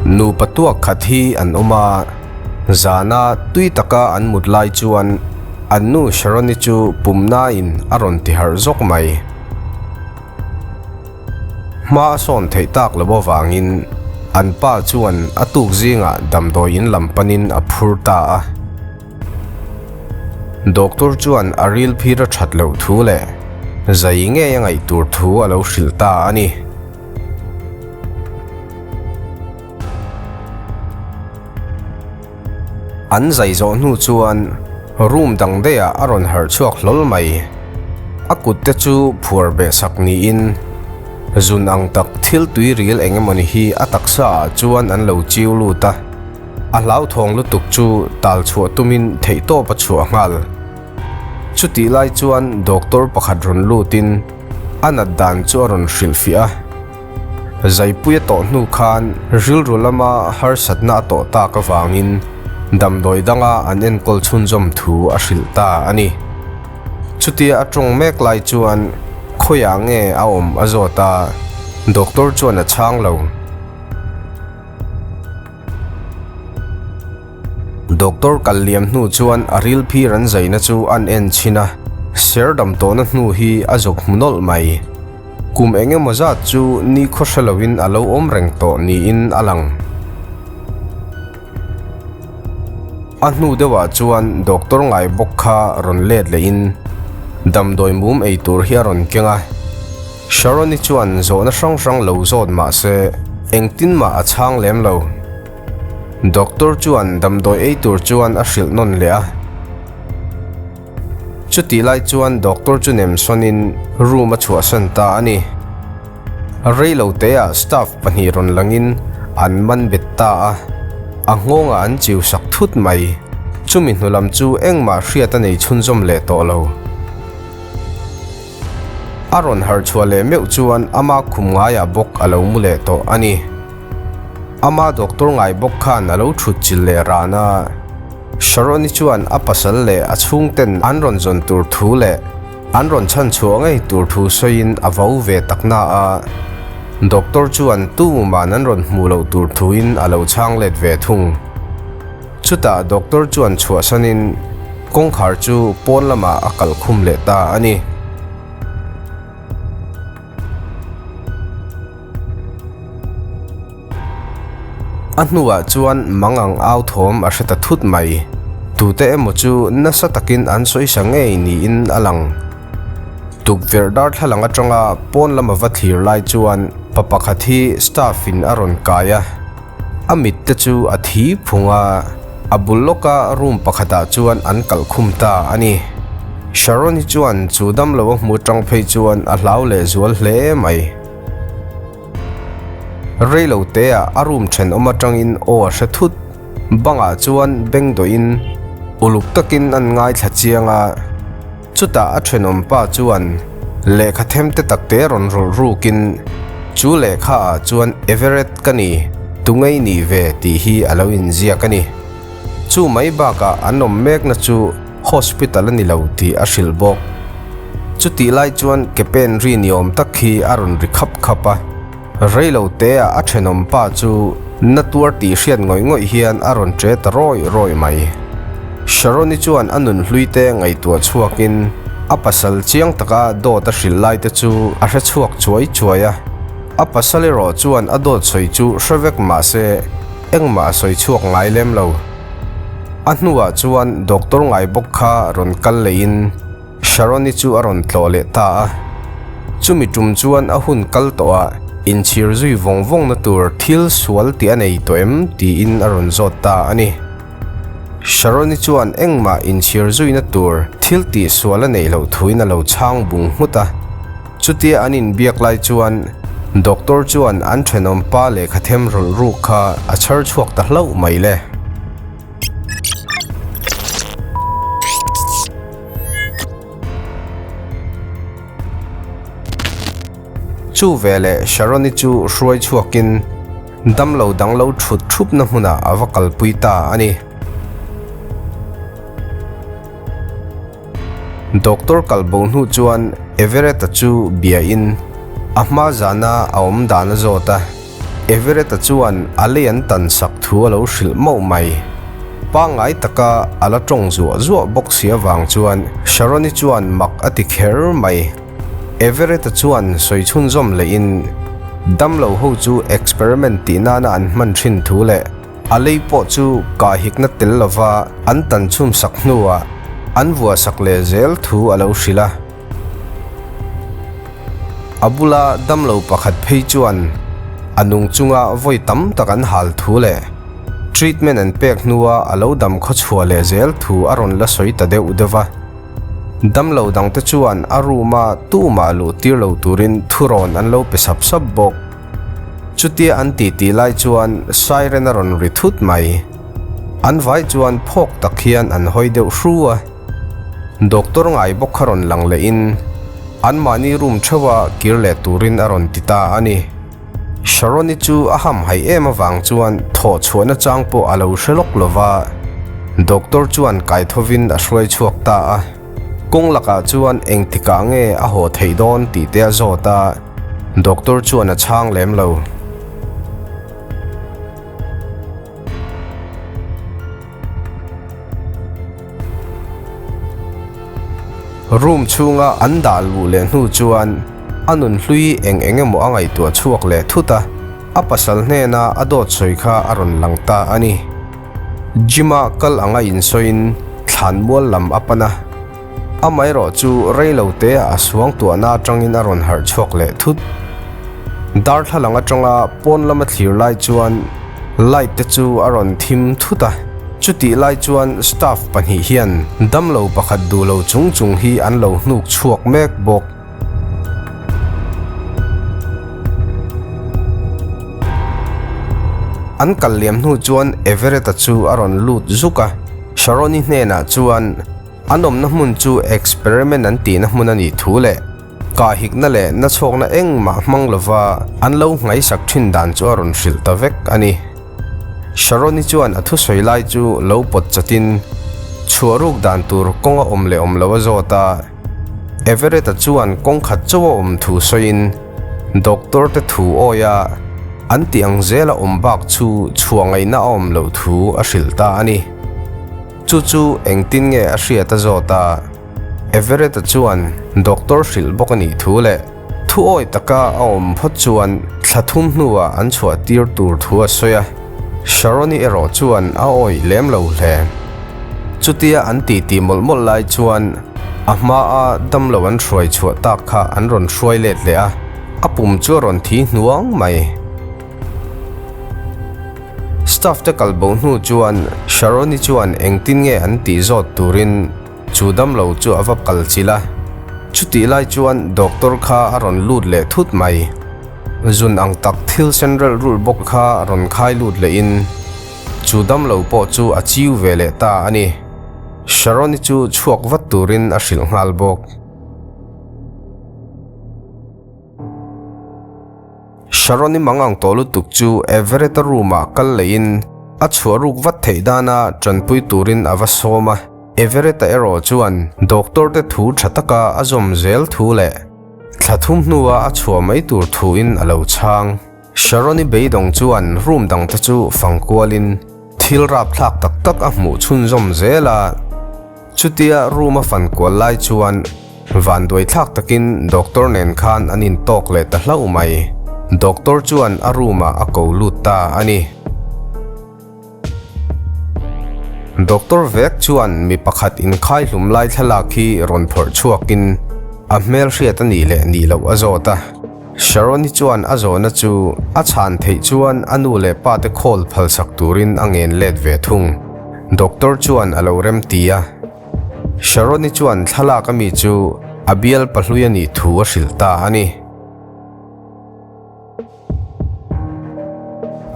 Nupa tuak khat hi an awm a, zana tui taka an mut lai chuan an nu Sharon-i chu pumnain a rawn ti harh zawk mai. Hma a sawn theih tak lo avangin an pa chuan a tuk zingah damdawi in lam panin a phur ta a. Doctor chuan a ril phir a that loh thu leh zai ngei a ngaih tur thu a lo hrilh ta a ni. An zai zawh hnu chuan room dang daihah a rawn harh chhuak hlawl mai. A kut te chu phuar beh sak niin zun ang tak thil tui ril eng emawni hi a taksa ah chuan an lo chiu lut a. A hlauthawng lutuk chu tal chhuah tumin theihtawp a chhuah nghal. Chutih lai chuan doctor pakhat rawn lutin a nat dan chu a rawn hrilhfiah a. Zaipui a tawh hnu khan rilru lama harsatna a tawh tak avangin damdawi danga an enkawl chhunzawm thu a hrilh ta a ni. Chutia a tawng mek lai chuan khawiah nge a awm a zawt a, doctor chuan a chhang lo. Doctor kal liam hnu chuan a ril phir an zaina chu an en chhin a, ser dam tawhna hnu hi a zuk hmu nawlh mai. Kum eng emaw zat chu ni khaw hre loin a lo awm reng tawh niin a lang. A hnu deuhah chuan doctor ngai bawk kha rawn let lehin damdawi mum ei tur hi a rawn keng a. Sharon-i chuan zawhna hrang hrang lo zawt mah se engtin mah a chhang lem lo. Doctor chuan damdawi ei tur chuan a hrilh nawn leh a. Chutih lai chuan doctor chu nem sawnin room a chhuahsan ta a ni. Reilo teah staff pahnih rawn langin an man bet ta a, a nghawngah an chiu sak thut mai. Chumi hnulam chu engmah hriat a nei chhunzawm leh tawh lo. A rawn harh chhuah leh meuh chuan ama khum ngaiah bawk a lo mu leh tawh a ni. Ama doctor ngai bawk khan a lo thut chilh leh ran a. Sharon-i chuan a pasal leh a chhungten an rawn zawn tur thu leh an rawn chhan chhuah ngei tur thu sawiin a vo ve tak na a. Doctor chuan tuman an rawn hmuh loh tur thuin a lo chhang let ve thung. Chutah doctor chuan chhuahsanin kawngkhar chu pawn lamah a kalh khum leh ta a ni. A hnuah chuan mangang au thawm a hre ta thut mai. Tute emaw chu nasa takin an sawisa ngei niin a lang. Tukverh darthlalang atanga pawn lama va thlir lai chuan pa pakhat hi staff in a rawn kai a. A mit te chu a thi phung a, a bul lawka room pakhatah chuan an kalh khum ta a ni. Sharon-i chuan chu damlo a hmu tang phei chuan a hlau leh zual hle mai. Reilo teah a room thenawm atangin aw a hre thut. Bangah chuan beng dawhin uluk takin an ngaithla chiang a, chutah a thenawm pa chuan lehkha them te tak te rawn rawlh rukin chu lehkha ah chuan Everett ka ni, tungei nih ve tih hi a lo inziak a ni. Chu mai bakah an awm mekna chu hospital a ni lo tih a hrilh bawk. Chutih lai chuan ke pen ri ni awm tak hi a rawn ri khap khap a. Reilo te ah a thenawm pa chu na tuar tih hriat ngawih ngawih hian a rawn che ta rawih rawih mai. Sharon-i chuan a nun hlui te ngaihtuah chhuakin a pasal chiang taka dawt a hrilh lai te chu a hre chhuak chuai chuai a. A pasal erawh chuan a dawt sawi chu hre vek mah se engmah a sawi chhuak ngai lem lo. A hnuah chuan doctor ngai bawk kha rawn kal lehin Sharon-i chu a rawn tlawh leh ta a, chumi tum chuan a hun kal tawh a, inchhir zui vawng vawngna tur thil sual tih a nei tawh em tiin a rawn zawt ta a ni. Sharon-i chuan engmah inchhir zuina tur thil tih sual a neih loh thuin a lo chhang bung nghut a, chutia an inbiak lai chuan doctor chuan an thenawm pa lehkha them rawlh ruk kha a chhar chhuak ta hlauh mai le. Chu veleh Sharon-i chu hruai chhuakin damlo dang lo thut thupna hmunah a va kalpui ta a ni. Doctor kal bo hnu chuan Everett-a chu biain a hma zana a awm dan a zawt a. Everett-a chuan a lei an tan sak thu a lo hrilh mauh mai. Pangngai taka a la tawng zuah zuah bawk si avang chuan Sharon-i chuan mak a ti kher mai. Everett-a chuan sawi chhunzawm lehin damlo ho chu experiment tih nana an hman thin thu leh a lei pawh chu kahhikna tel lova an tan chhum sak hnuah an vuah sak leh zel thu a lo hrilh a. A bula damlo pakhat phei chuan a nung chunga vawi tam tak an hal thu leh treatment an pek hnua a lo dam khawchhuah leh zel thu a rawn la sawi ta deuh deuh va. Damlo dangte chuan a room a tumah luh tir lo turin thurawn an lo pe sap sap bawk. Chutia an titi lai chuan siren a rawn ri thut mai. An vai chuan phawk tak hian an hawi deuh hru a. Doctor ngai bawk kha rawn lang lehin anmahni room theuha kir leh turin a rawn ti ta a ni. Sharon-i chu a hamhaih em avang chuan thawh chhuahna chang pawh a lo hre lawk lo va, doctor chuan kaithovin a hruai chhuak ta a. Kawng lakah chuan engtikah nge a haw theih dawn tih te a zawt a, doctor chuan a chhang lem lo. Room chhunga an dah luh leh hnu chuan a nunhlui eng eng emaw a ngaihtuah chhuak leh thut a, a pasal hnena a dawt sawi kha a rawn lang ta a ni. Gym-a kal anga insawiin thlanmual lam a pan a, Amaherawh chu rei lo te a suang tuahna atangin a rawn harh chhuak leh thut. Darthlalang atanga pawn lama thlir lai chuan light te chu a rawn thim thut a, chutih lai chuan staff pahnih hian damlo pakhat duh lo chung chung hi an lo hnuk chhuak mek bawk. An kal liam hnu chuan Everett-a chu a rawn lut zuk a, Sharon-i hnenah chuan an awmna hmun chu experiment an tihna hmun a nih thu leh kahhikna leh nachhawkna engmah hmang lova an lo nghaisak thin dan chu a rawn hrilh ta vek a ni. Sharon-i chuan a thusawi lai chu lo pawt chatin chhuah ruk dan tur kawng a awm leh awm lo a zawt a. Everett-a chuan kawng khat chauh a awm thu sawiin doctor te thu awi a, an tih ang zela awm bak chu chhuah ngaihna a awm loh thu a hrilh ta a ni. Chu chu engtin nge a hriat a zawt a, Everett-a chuan doctor hrilh bawk a nih thu leh thu awi taka a awm phawt chuan thla thum hnuah an chhuah tir tur thu a sawi a, Sharon-i erawh chuan a awih lem lo hle. Chutia an titi mawlh mawlh lai chuan a hmaa damlo an hruai chhuah tak kha an rawn hruai let leh a, a pum chu a rawn thi hnuang mai. Staff te kal bo hnu chuan Sharon-i chuan engtin nge an tih zawt turin chu damlo chu a va kal chilh a, chutih lai chuan doctor kha a rawn lut leh thut mai. Zun ang tak thil sen relh rulh bawk kha rawn khai lut lehin Chu damlo pawh chu a chiu ve leh ta a ni. Sharon-i chu chhuak vat turin a hrilh nghal bawk. Sharon-i mangang tawh lutuk chu Everett-a room-ah kal lehin a chhuah ruk vat theih dana tanpui turin a va sawm a. Everett-a erawh chuan doctor-te thu tha taka a zawm zel thu leh thla thum hnua a chhuah mai tur thuin a lo chhang. Sharon-i beidawng chuan room dangte chu fang kualin thil rapthlak tak tak a hmuh chhunzawm zel a. Chutia room a fan kual lai chuan vanduaithlak takin doctor nen khan an intawk leh ta hlauh mai. Doctor chuan a room ah a ko lut ta a ni. Doctor vek chuan mi pakhat inkhai hlum lai thlalak hi rawn phawrh chhuakin a hmelhriat a nih leh nih loh a zawt a. Sharon-i chuan a zawhna chu a chhan theih chuan a nu leh pa te call phalsak turin a ngen let ve thung. Doctor chuan a lo rem ti a. Sharon-i chuan thlalak ami chu a bial pahlui a nih thu a hrilh ta a ni.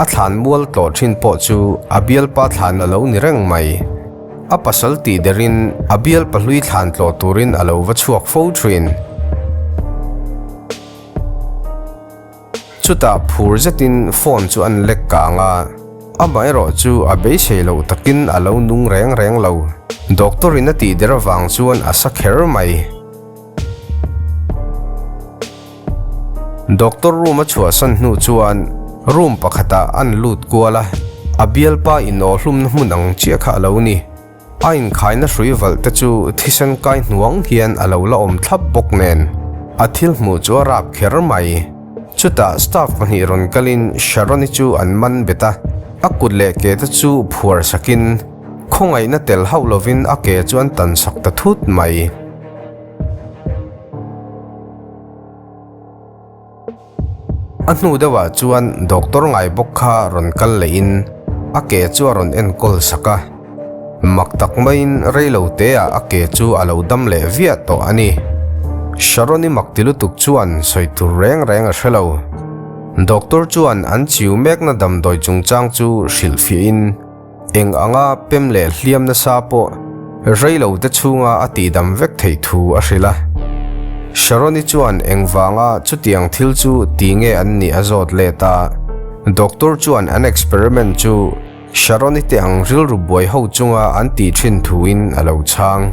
A thlan mual tlawh thin pawh chu a bialpa thlan a lo ni reng mai. A pasal tih derin a bial pahlui thlan tlawh turin a lo va chhuak fo thin. Chutah phur zetin phone chu an lek kang a, amaherawh chu a beisei loh takin a lo nung reng reng lo. Doctor in a tih der avang chuan a sa kher mai. Doctor room a chhuahsan hnu chuan. Room pakhatah an lut kual a, a bialpa inawhhlumna hmun ang chiah kha a lo ni. A inkhaina hrui valh te chu thisen kai hnuang hian a lo la awm thlap bawk nen, a thil hmuh chu a rap kher mai. Chutah staff pahnih rawn kalin Sharon-i chu an man bet a, a kut leh ke te chu phuar sakin khawngaihna tel hauh lovin a ke chu an tan sak ta thut mai. A hnu deuhah chuan doctor ngai bawk kha rawn kal lehin a ke chu a rawn enkawl sak a, mak tak maiin reilo teah a ke chu a lo dam leh viah tawh a ni. Sharon-i mak ti lutuk chuan sawi tur reng reng a hre lo. Doctor chuan an chiu mekna damdawi chungchang chu hrilhfiahin, Eng anga pem leh hliam nasa pawh rei lo te chhunga a tihdam vek theih thu a hrilh a. Sharon-i chuan engvanga chutiang thil chu ti nge an nih a zawt let a, doctor chuan an experiment chu Sharon-i te ang rilru buai ho chunga an tih thin thuin a lo chhang.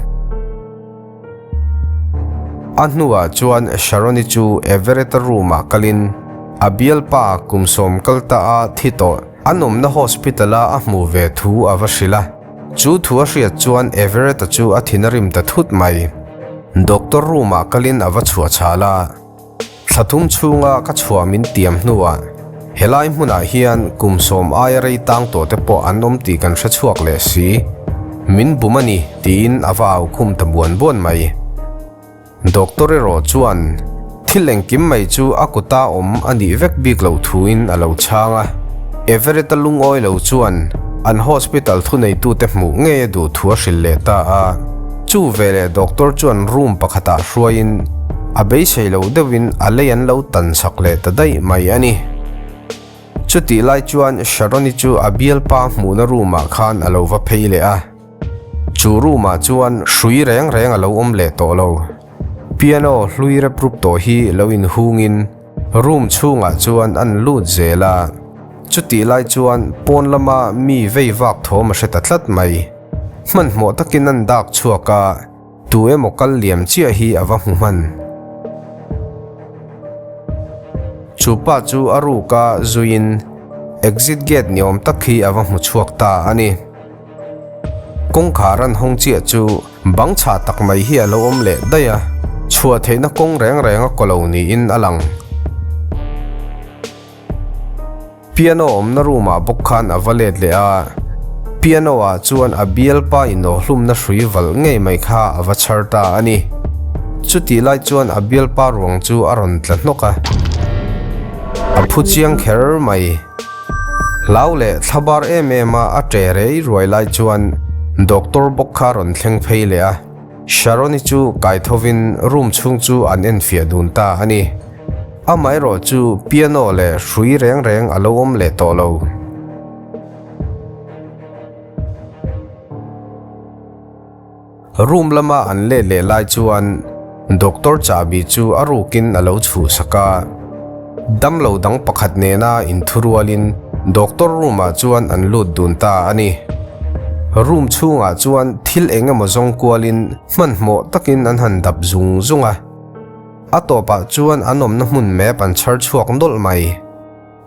A hnuah chuan Sharon-i chu Everett-a room-ah kalin a bialpa kum sawm kal ta a thi tawh an awmna hospital-a a hmuh ve thu a va hrilh a. Chu thu a hriat chuan Everett-a chu a thin a rim ta thut mai. Doctor room-ah kalin a va chhuah chhal a. Thla thum chhunga ka chhuah min tiam hnuah helai hmunah hian kum sawm aia rei tang tawh te pawh an awm tih kan hre chhuak leh si. Min bum a ni tiin a va au khum ta buan buan mai. Doctor erawh chuan thil engkim mai chu a kuta awm a nih vek bik loh thuin a lo chhang a. Everett-a lungawi lo chuan an hospital thuneitute hmuh ngei a duh thu a hrilh leh ta a. Chu veleh doctor chuan room pakhatah hruaiin a beisei loh deuhin a lei an lo tan chak leh ta daih mai a ni. Chutih lai chuan Sharon-i chu a bialpa hmuhna room-ah khan a lo va phei leh a. Chu room-ah chuan hrui reng reng a lo awm leh tawh lo. Piano hlui rep rup tawh hi lo inhungin room chhungah chuan an lut zel a. Chutih lai chuan pawn lama mi vei vak thawm a hre ta tlat mai. Hmanhmawh takin an dak chhuak a, tu emaw kal liam chiah hi a va hmu hman. Chu pa chu a ruk a zuiin exit gate ni awm tak hi a va hmu chhuak ta a ni. Kawngkhar an hawng chiah chu bang chhah tak mai hi a lo awm leh daih a, chhuah theihna kawng reng reng a kaw lo niin a lang. Piano awmna room ah bawk khan a va let leh a, piano ah chuan a bialpa inawhhlumna hrui valh ngei mai kha a va chhar ta a ni. Chutih lai chuan a bialpa ruang chu a rawn tla hnawk a, a phu chiang kher mai. Hlau leh thlabar em em a a ṭe rei ruai lai chuan doctor bawk kha a rawn thleng phei leh a, Sharon-i chu kaithovin room chhung chu an enfiah dun ta a ni. Amaherawh chu piano leh hrui reng reng a lo awm leh tawh lo. Room lama an let leh lai chuan doctor chahbi chu a rukin a lo chhuhsak a. Damlo dang pakhat nena inthurualin doctor room ah chuan an lut dun ta a ni. Room chhungah chuan thil eng emaw zawng kualin hmanhmawh takin an han dap zung zung a. A tawpah chuan an awmna hmun map an chhar chhuak nawlh mai.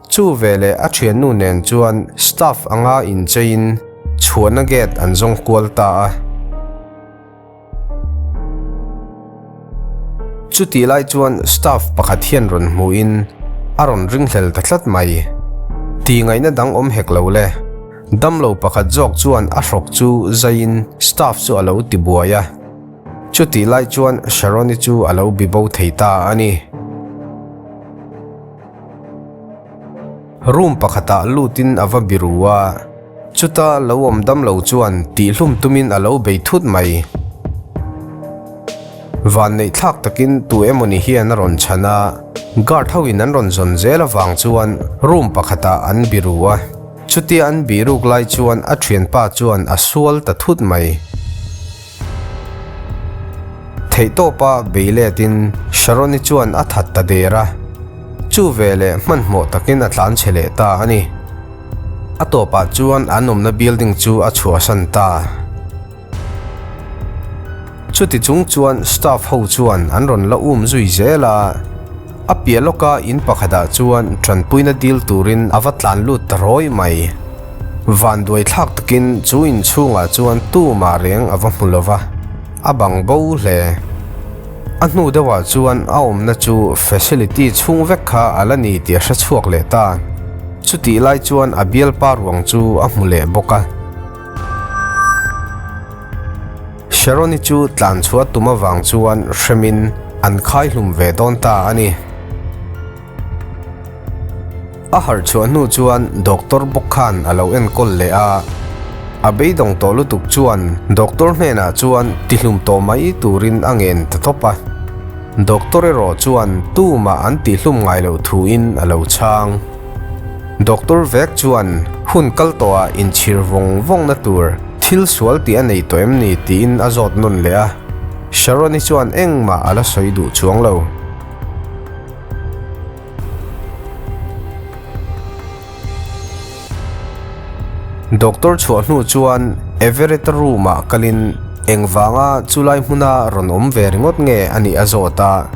Chu veleh a thiannu nen chuan staff anga incheiin chhuahna gate an zawng kual ta a. Chutih lai chuan staff pakhat hian rawn hmuhin a rawn ringhlel ta tlat mai. Tih ngaihna dang awm hek lo le. Damlo pakhat zawk chuan a hrawk chu zaiin staff chu a lo tibuai a. Chutih lai chuan Sharon-i chu a lo bibo thei ta a ni. Room pakhatah lutin a va biru a, chuta lo awm dam lo chuan tihhlum tumin a lo bei thut mai. Vanneih thlak takin tu emawni hian a rawn chhan a, guard hoin an rawn zawn zel avang chuan room pakhatah an biru a. Chutia an biruk lai chuan a thianpa chuan a sual ta thut mai. Theihtawpa bei letin Sharon-i chuan a that ta der a, chu veleh hmanhmawh takin a tlan chhe leh ta a ni. A tawpah chuan an awmna building chu a chhuahsan ta. Chuti chung chuan staff ho chuan an rawn la um zui zel a. A piah lawka in pakhatah chuan tanpuina dil turin a va tlan lut ta rawih mai. Vanduai thlak takin chu inchhungah chuan tumah reng a va hmu lo va, a bang bo hle. A hnu deuhah chuan a awmna chu facility chhung vek kha a la ni tih a hre chhuak leh ta. Chutih lai chuan a bialpa ruang chu a hmu leh bawk a. Sharon-i chu tlan chhuah tum avang chuan hremin an khai hlum ve dawn ta a ni. A harh chhuah hnu chuan doctor bawk khan a lo enkawl leh a, a beidawng tawh lutuk chuan doctor hnenah chuan tihlum tawh mai turin a ngen ta tawp a. Doctor erawh chuan tumah an tihlum ngai loh thuin a lo chhang. Doctor vek chuan hun kal tawhah inchhir vawng vawngna tur thil sual tih a nei tawh em ni tiin a zawt nawn leh a, Sharon-i chuan engmah a la sawi duh chuang lo. Doctor chhuah hnu chuan Everett-a room-ah kalin engvanga chulai hmuna rawn awm ve ringawt nge a nih a zawt a.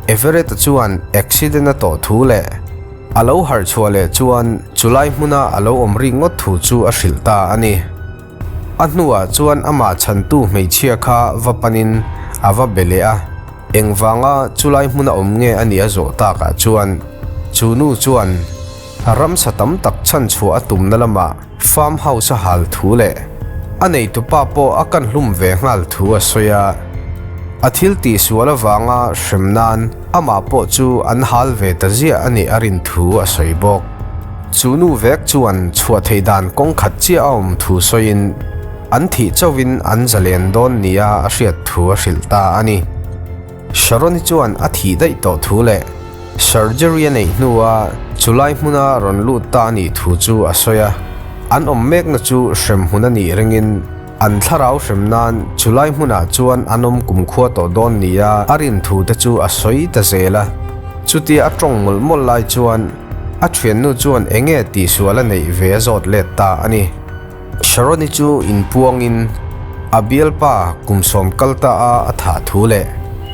Everett-a chuan accident a tawh thu leh a lo harh chhuah leh chuan chulai hmuna a lo awm rik ngawt thu chu a hrilh ta a ni. A hnuah chuan amah chhantu hmeichhia kha va panin a va be leh a, engvanga chulai hmuna awm nge a nih a zawh takah chuan chu nu chuan ramsa tam tak chhanchhuah a tumna lamah farm house a hal thu leh a neitupa pawh a kan hlum ve nghal thu a sawi a. A thil tihsual avanga hrem nan amah pawh chu an hal ve ta ziah a nih a rin thu a sawi bawk. Chu nu vek chuan chhuah theih dan kawng khat chiah a awm thu sawiin an thih chauhin an zalen dawn nia a hriat thu a hrilh ta a ni. Sharon-i chuan a thih daih tawh thu leh surgery a neih hnua chulai hmuna rawn lut ta a nih thu chu a sawi a, an awm mekna chu hremhmun a nih ringin an thlarau hrem nan chulai hmunah chuan an awm kumkhua tawh dawn nia a rin thu te chu a sawi ta zel a. Chutia a tawng mawlh mawlh lai chuan A thiannu chuan enge tihsual a neih ve a zawt let ta a ni. Sharon-i chu inpuangin a bialpa kum sawm kal ta a a thah thu leh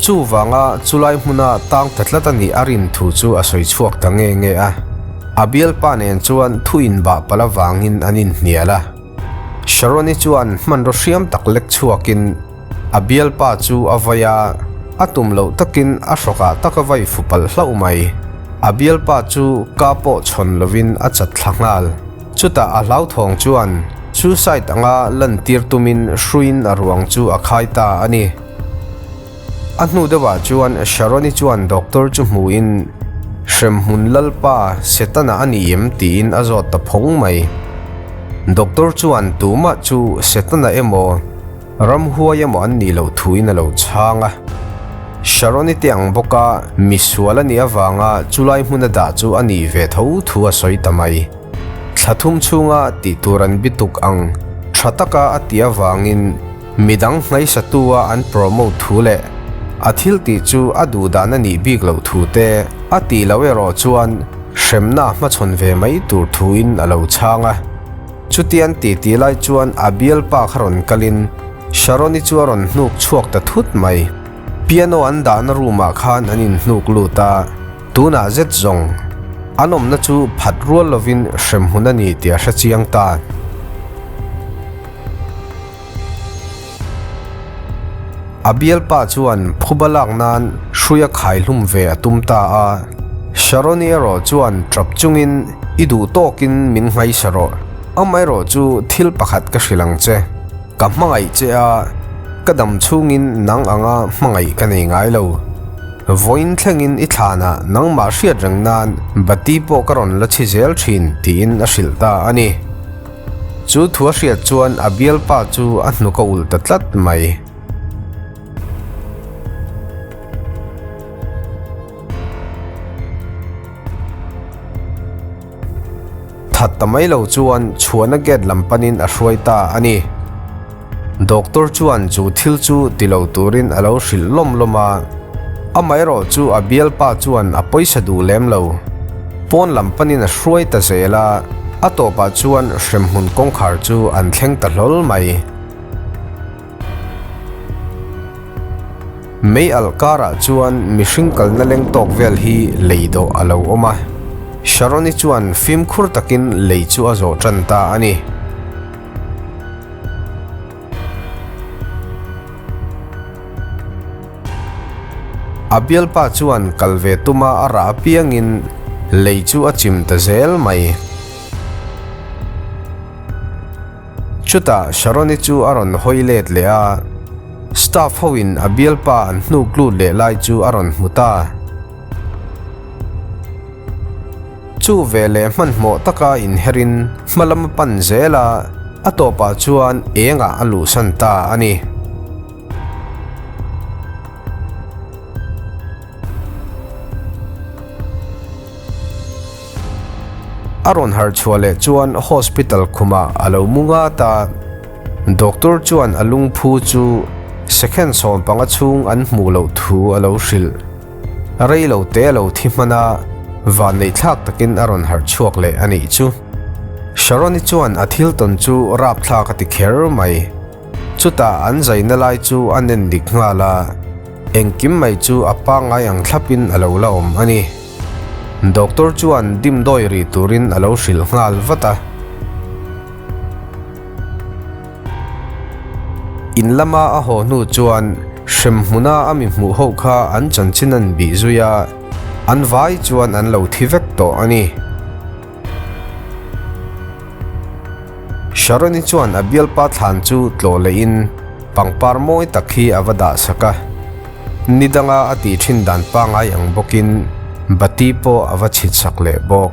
chuvanga chulai hmuna tang ta tlat a nih a rin thu chu a sawi chhuak ta nge nge a. A bialpa nen chuan thu inbah palh avangin an inhnial a. Sharon-i chuan hmanraw hriam tak lek chhuakin A bialpa chu a vai a, a tum loh takin a hrawkah tak a vai fu palh hlauh mai. A bialpa chu ka pawh chhawn lovin a chat thla nghal. Chutah a hlauthawng chuan suicide anga lantir tumin hruiin a ruang chu a khai ta a ni. A hnu deuhah chuan Sharon-i chuan doctor chu hmuin Hremhmun Lalpa Setana a ni em tiin a zawt ta phawng mai. Doctor chuan tumah chu Setana emaw Ramhuai emaw an nih loh thuin a lo chhang a. Sharon-i te ang bawka misual a nih avanga chulai hmuna dah chu a nih ve tho thu a sawi ta mai. Thla thum chhunga tih tur an bituk ang tha taka a tih avangin midang hnaihsatua an promote thu leh a thil tih chu a duh dan a nih bik loh thu te a tih loh erawh chuan hremna hmachhawn ve mai tur thuin a lo chhang a. Chutian titi lai chuan a bialpa kha rawn kalin Sharon-i chu a rawn hnuk chhuak ta thut mai. Piano an dahna room-ah khan an inhnuk lut a, tunah zet zawng an awmna chu phat rual lovin hremhmun a ni tih a hre chiang ta. A bialpa chuan phuba lak nan hrui a khaihlum ve a tum ta a. Sharon-i erawh chuan tap chungin i duh tawkin min nghaisa rawh. Amaherawh chu thil pakhat ka hrilh ang che. Ka hmangaih che a, ka dam chhungin nang anga hmangaih ka nei ngai lo. Vawiin thlengin i thlanah nangmah hriat reng nan bati pawh ka rawn la chhi zel thin tiin a hrilh ta a ni. Chu thu a hriat chuan a bialpa chu a hnuk a ulh ta tlat mai. That ta mai lo chuan chhuahna gate lam panin a hruai ta a ni. Doctor chuan chu thil chu ti lo turin a lo hrilh lawm lawm a, amaherawh chu a bialpa chuan a pawisa duh lem lo. Pawn lam panin a hruai ta zel a, a tawpah chuan hremhmun kawngkhar chu an thleng ta hlawl mai. Mei alh karah chuan mihring kalna leng tawk vel hi lei dawh a lo awm a. Sharon-i chuan fimkhur takin lei chu a zawh tan ta a ni. A bialpa chuan kal ve tuma a rah apiangin lei chu a chim ta zel mai. Chutah Sharon-i chu a rawn hawi let leh a, staff hoin a bialpa an hnuk lut leh lai chu a rawn hmu ta. Chu veleh hmanhmawh taka inherin hma lam a pan zel a, a tawpah chuan engah a luhsan ta a ni. A rawn harh chhuah leh chuan hospital khumah a lo mu ngat a, doctor chuan a lungphu chu second 15 chhung an hmuh loh thu a lo hrilh. Rei lo te a lo thi hman a, vanneih thlak takin a rawn harh chhuak leh a nih chu. Sharon-i chuan a thil tawn chu rapthlak a ti kher mai. Chutah an zaina lai chu a nen dik nghal a, engkim mai chu a pangngai ang thlapin a lo la awm a ni. Doctor chuan dimdawi rih turin a lo hrilh nghal vat a. In lama a haw hnu chuan hremhmuna a mi hmuh ho kha an chanchin an bih zui a, an vai chuan an lo thi vek tawh a ni. Sharon-i chuan a bialpa thlan chu tlawh lehin pangpar mawi tak hi a va dah sak a, ni danga a tih thin dan pangngai ang bawkin bati pawh a va chhit sak leh bawk.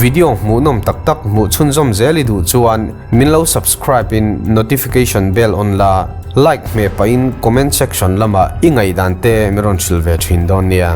Video hmuhnawm tak tak hmuh chhunzawm zel i duh chuan min lo subscribe in notification bell on la, like hmeh pahin comment section lamah i ngaihdan te min rawn hrilh ve thin dawn nia.